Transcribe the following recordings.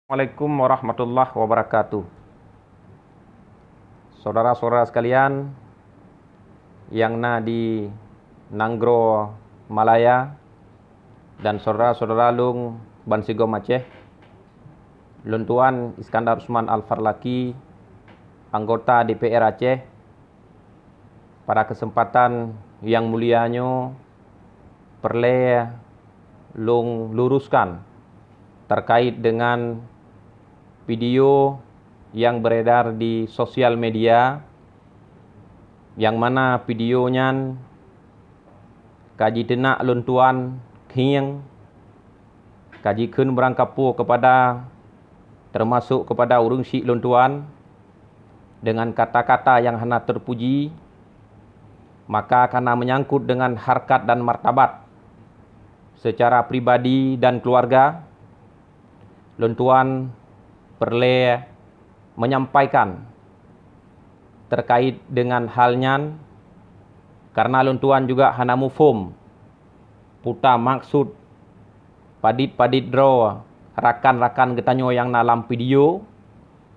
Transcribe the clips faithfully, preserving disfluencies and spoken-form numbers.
Assalamualaikum warahmatullahi wabarakatuh. Saudara-saudara sekalian yang na di Nanggroe Malaya dan saudara-saudara lôn bansigom Aceh, lôn tuan Iskandar Usman Al-Farlaki, anggota D P R Aceh, pada kesempatan yang mulia nyoe peureulée lôn luruskan terkait dengan video yang beredar di sosial media, yang mana video nyan ka jiteunak lôn tuan khieng, ka jikheun beurangkapeue kepada, termasuk kepada ureuëng syiek lôn tuan, dengan kata-kata yang hana terpuji, maka karena menyangkut dengan harkat dan martabat secara pribadi dan keluarga, lôn tuan peureulée menyampaikan terkait dengan hal nyan, karena lôn tuan juga hana muphom peue maksud padit-padit droe rakan-rakan geutanyoe nyang na lam video,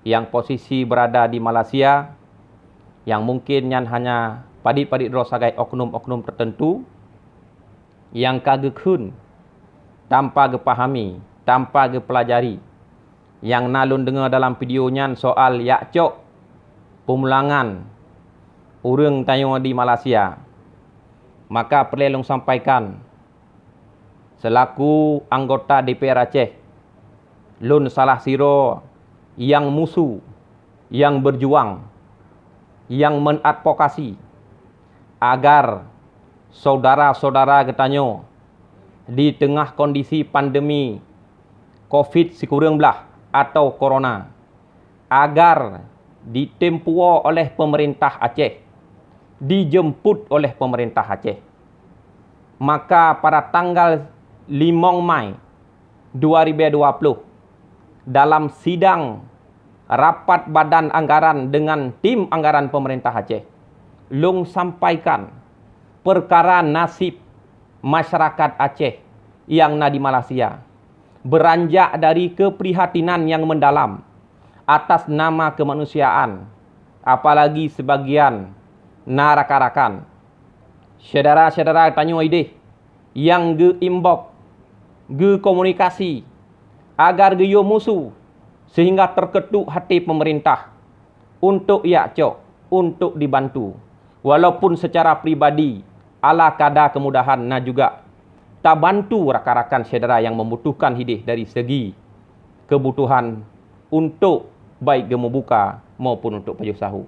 nyang posisi berada di Malaysia, nyang mungkin nyan hanya padit-padit droe sagai oknum-oknum tertentu, nyang ka geukheun tanpa geupahami, tanpa geupeulajari. Nyang na lôn deungoe dalam video nyan soal jak cok peumulangan ureuëng tanyoe di Malaysia. Maka peureulée lôn sampaikan, seulaku anggota D P R Aceh, lôn salah sidroe nyang musu, nyang beujuang, nyang mengadvokasi agar saudara-saudara geutanyoe di teungoh kondisi pandemi covid sikureueng blah atau corona, agar ditem puwoe oleh pemerintah Aceh, dijemput oleh pemerintah Aceh. Maka pada tanggal limong Mai dua ribu dua puluh, dalam sidang rapat badan anggaran dengan tim anggaran pemerintah Aceh, lôn sampaikan perkara nasib masyarakat Aceh nyang na di Malaysia, beranjak dari keprihatinan yang mendalam atas nama kemanusiaan, apalagi sebagian na rakan-rakan, syedara-syedara tanyoe ideh nyang geu-inbox, geukomunikasi agar geuyue musu sehingga terketuk hati pemerintah untuk jak cok, untuk dibantu. Walaupun secara pribadi Allah ka da kemudahan, na juga tabantu rakan-rakan syedara nyang membutuhkan hideh dari segi kebutuhan untuk baik geumubuka maupun untuk pajoh sahô.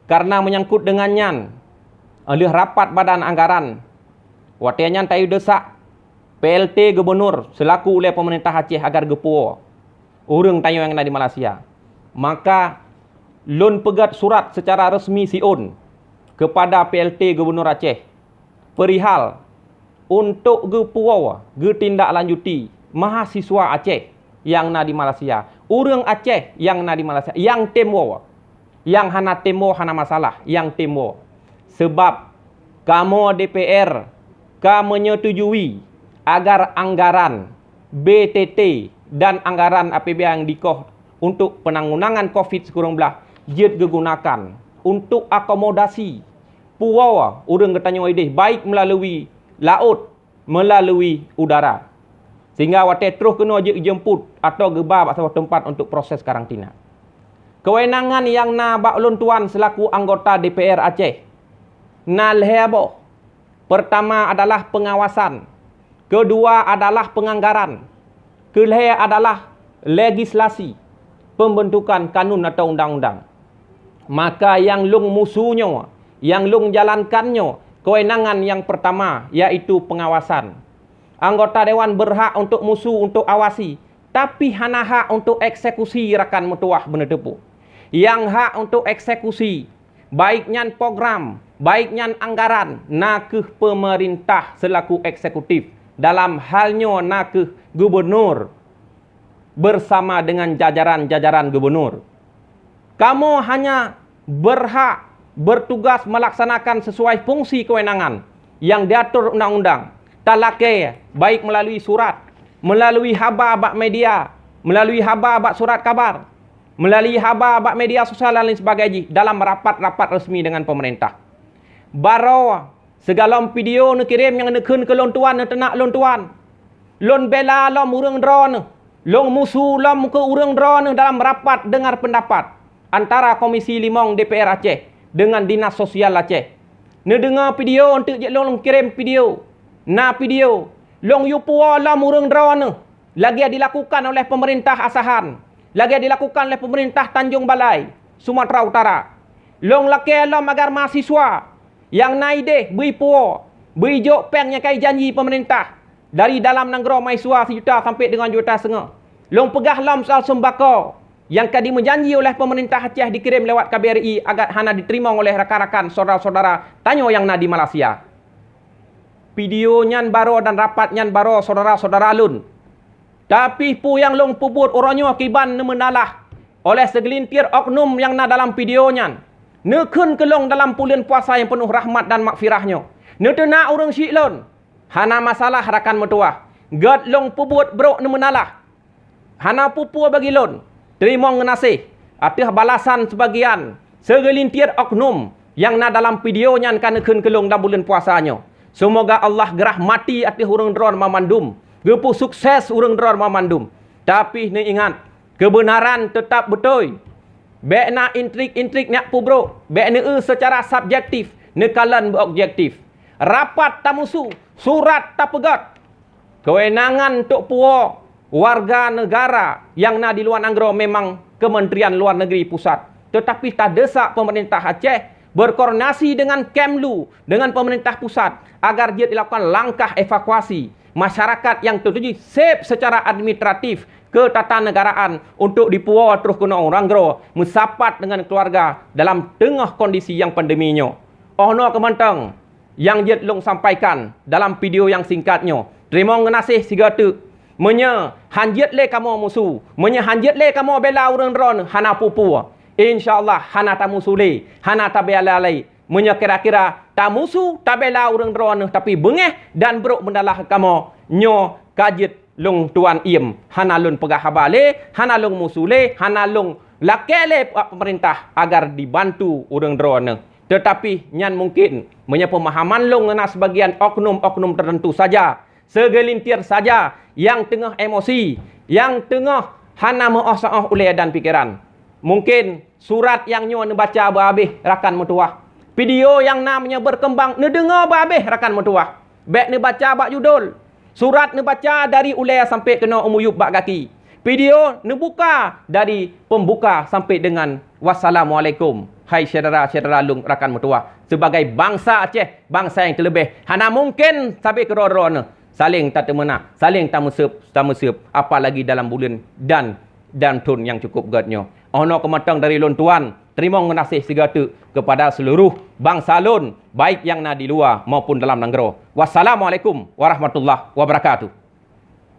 Karena menyangkut dengan nyan, lheueh rapat badan anggaran, watée nyan tayue desak P L T Gubernur selaku ulée pemerintah Aceh agar geupuwoe ureuëng tanyoe nyang na di Malaysia. Maka lôn peugét surat secara resmi siôn kepada P L T Gubernur Aceh perihal untuk geupuwoe geutindaklanjuti mahasiswa Aceh nyang na di Malaysia, ureuëng Aceh nyang na di Malaysia, nyang tem woe. Nyang hana tem woe hana masalah, nyang tem woe. Sebab kamoe D P R ka menyetujui agar anggaran B T T dan anggaran A P B A nyang dikoh untuk penanggulangan covid sikureueng blah jeuet geugunakan untuk akomodasi puwoe ureuëng geutanyoe ideh, baik meulalu laôt, meulalu udara, sehingga watée troh keunoe jeuet jeumput atau geuba bak saboh teumpat untuk proses karantina. Kewenangan nyang na bak ulôn tuan selaku anggota D P R Aceh na lhée boh. Pertama adalah pengawasan, kedua adalah penganggaran, keulhée adalah legislasi, pembentukan kanun atau undang-undang. Maka nyang lôn musu nyoe, nyang lôn jalankan nyoe, kewenangan nyang pertama, yaitu pengawasan. Anggota dewan berhak untuk musu, untuk awasi, tapi hana hak untuk eksekusi rakan meutuwah beuneuteupeu. Nyang hak untuk eksekusi, baik nyan program, baik nyan anggaran, na kheueh pemerintah selaku eksekutif. Dalam hal nyoe na kheueh gubernur bersama dengan jajaran-jajaran gubernur. Kamoe hanya berhak bertugas melaksanakan sesuai fungsi kewenangan yang diatur undang-undang, talakée baik melalui surat, melalui haba bak media, melalui haba bak surat kabar, melalui haba bak media sosial dan lain sebagainya jih dalam rapat-rapat resmi dengan pemerintah. Baroe sigohlom video neukirém nyang neukheun keu lôn tuan, neuteunak lôn tuan. Lôn bela lom ureuëng droeneueh, lôn musu lom keu ureuëng droeneueh dalam rapat dengar pendapat antara Komisi Limong D P R Aceh dengan Dinas Sosial Aceh. Neudeungoe video eunteuk jeuet lôn kirém video. Na video, lôn yue puwoe lom ureuëng droeneueh lagée dilakukan oleh pemerintah Asahan, lagée dilakukan oleh pemerintah Tanjung Balai, Sumatera Utara. Lôn lakée lom agar mahasiswa nyang na ideh beu ipuwoe, beu ijok péng nyang ka ijanji pemerintah dari dalam nanggroe mahasiswa sijuta sampai deungon juta seungoh. Lôn peugah lom soal seumbako nyang ka dimeujanji oleh pemerintah Aceh dikirém lewat K B R I agat hana diteurimong oleh rakan-rakan syedara-syedara tanyoe nyang na di Malaysia. Video nyan baroe dan rapat nyan baroe syedara-syedara lôn. Tapi peue nyang lôn peubuet uroe nyoe kiban neumeunalah oleh seugeulintir oknum nyang na dalam video nyan. Neukheun keu lôn dalam buleuen puasa nyang peunoh rahmat dan maghfirah nyoe, neuteunak ureuëng syiek lôn. Hana masalah rakan meutuwah, gét lôn peubuet brok neumeunalah. Hana peue-peue bagi lôn. Teurimong geunaséh ateueh balasan seubagian seugeulintir oknum nyang na dalam video nyan ka neukheun keu lôn lam buleuen puasa nyoe. Seumoga Allah geurahmati ateueh ureuëng droeneueh banmandum, geupeu sukses ureuëng droeneueh banmandum. Tapi neuingat, keubeunaran teutab beutôi. Bék na intrik-intrik nyang peubrok, bék neueu seucara subjektif, neukalon beu objektif. Rapat tamusu, surat tapeugét. Keuwenangan untuk puwoe warga negara nyang na di luwa nanggroe memang Kementerian Luar Negeri Pusat, teutapi tadeusak pemerintah Aceh berkoordinasi dengan Kemlu, dengan pemerintah pusat agar jeuet dilakukan langkah evakuasi masyarakat nyang teutuju seb seucara administratif ketatanegaraan untuk dipuwoe troh keunoe u nanggroe meusapat dengan keluarga dalam teungoh kondisi nyang pandemi nyoe. Oh noe keuh mantong nyang jeuet lôn sampaikan dalam video nyang singkat nyoe. Teurimong geunaséh sigoe teuk. Meunyoe han jeuet lé kamoe musu, meunyoe han jeuet lé kamoe bela ureuëng droeneueh, hana peue-peue. Insya Allah hana tamusu lé, hana tabela lé. Meunyoe kira-kira tamusu, tabela ureuëng droeneueh tapi beungéh dan brok meunalah kamoe, nyoe ka jeuet lôn tuan iem, hana lôn peugah haba lé, hana lôn musu lé, hana lôn lakée lé bak pemerintah agar dibantu ureuëng droeneueh. Teutapi nyan mungkin meunyoe peumahaman lôn ngon seubagian oknum-oknum teuteuntu saja, seugeulintir saja nyang teungoh emosi, nyang teungoh hana meuoh-saoh ulée dan pikeran. Mungkin surat nyang nyoe neubaca beuhabéh rakan meutuwah. Video nyang na meunyoe beukeumbang neudeungoe beuhabéh rakan meutuwah. Bék neubaca bak judul. Surat neubaca dari ulée sampai keunoe u miyueb bak gaki. Video neubuka dari peumbuka sampai deungon wassalamualaikum. Hai syedara-syedara lôn rakan meutuwah, sibagai bansa Aceh, bansa nyang teuleubeh, hana mungken sabe keudroe-droe neuh saléng tateumeunak, saléng tameuseueb-tameuseueb, apalagi dalam buleuen dan dan thon nyang cukup gét nyoe. Oh noe keuh mantong dari lôn tuan, teurimong geunaséh sigoe teuk keupada seuluruh bansa lôn, baik nyang na di luwa maupun dalam nanggroe. Wassalamualaikum warahmatullahi wabarakatuh.